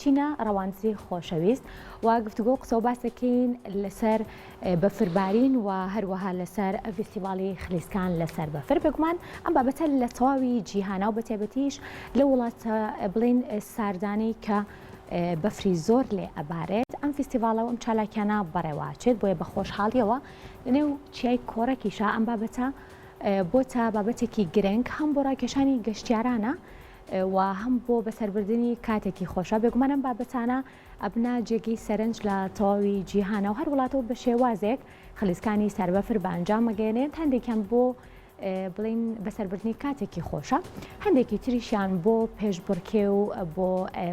ئەچینە ڕەواندزی خۆشەویست و گفتوگۆ قسە و باس دەکەین لەسەر بەفربارین و هەروەها لەسەر ڤیستیڤاڵی خلیسکان لەسەر بەفر. بێگومان ئەم بابەتە لە تەواوی جیهانا و بەتایبەتیش لە وڵاتە بڵێین ساردانەی کە بەفری زۆر لێ ئەبارێت ئەم فیستیڤاڵە و ئەم چالاکیانە بەڕێوەئەچێت بۆیە بە خۆشحاڵیەوە لەنێو چیای کۆڕەکیشا ئەم بابەتە بۆتە بابەتێکی گرنگ هەم بۆ ڕاکێشانی گەشتیارانە و هەم بۆ بەسەربردنی کاتێکی خۆشە بێگومان ئەم بابەتانە ئەبنە جێگەی سەرنج لە تەواوی جیهانە و هەر وڵاتە و بە شێوازێک خلیسکانی سەربەفر بە ئەنجام ئەگەیەنێت هەندێکیان بۆ بڵین بەسەربردنی کاتێکی خۆشە هەندێکی تریشیان بۆ پێشبڕکێ و بۆ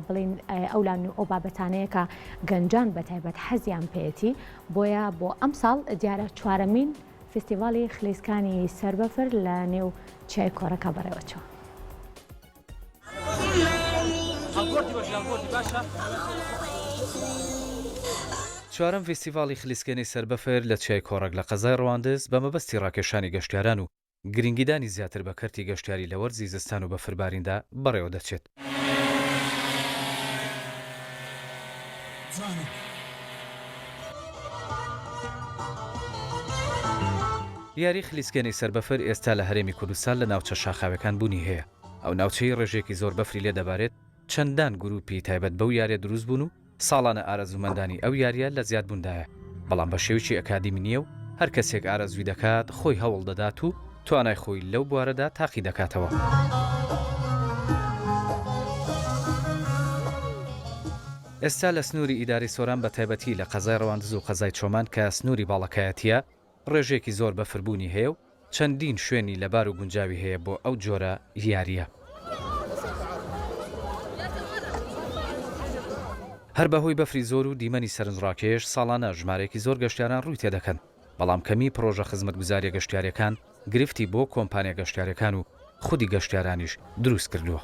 بڵین ئەولان و ئەو بابەتانەیە کە گەنجان بە تایبەت حەزیان پێیەتی بۆیە بۆ ئەمساڵ دیارە چوارەمین فیستیڤاڵی خلیسکانی سەربەفر لە نێو چیای کۆڕەکە بەڕێوەچووە. چوارەم فیستیڤاڵی خلیسکێنەی سەربەفر لە چیای کۆڕەک لە قەزای ڕەواندز بە مەبەستی ڕاکێشانی گەشتیاران و گرنگیدانی زیاتر بە کەرتی گەشتیاری لە وەرزی زستان و بەفرباریندا بەڕێوەدەچێت. یاری خلیسکێنەی سەربەفر ئێستا لە هەرێمی کوردستان لە ناوچە شاخاویەکان بوونی هەیە، ئەو ناوچەی ڕێژەیەکی زۆر بەفری لێ دەبارێت، چەندان گروپی تایبەت بەو یاریە دروست بوون و ساڵانە ئارەزوومەندانی ئەو یارییە لە زیادبووندایە، بەڵام بە شێوەیەکی ئەکادیمی نییە و هەر کەسێک ئارەزووی دەکات خۆی هەوڵ دەدات و توانای خۆی لەو بوارەدا تاقی دەکاتەوە. ئێستا لە سنووری ئیدارەی سۆران بە تایبەتی لە قەزای ڕەواندز و قەزای چۆمان کە سنووری باڵەکایەتییە، ڕێژەیەکی زۆر بەفر بوونی هەیە و چەندین شوێنی لەبار و گونجاوی هەیە بۆ ئەو جۆرە یارییە. هەر بەهۆی بەفری زۆر و دیمەنی سەرنجڕاکێش، ساڵانە ژمارەیەکی زۆر گەشتیاران ڕووی تێدەکەن، بەڵام کەمیی پڕۆژە خزمەتگوزارییە گەشتیارییەکان گرفتی بۆ کۆمپانیا گەشتیارییەکان و خودی گەشتیارانیش دروستکردووە.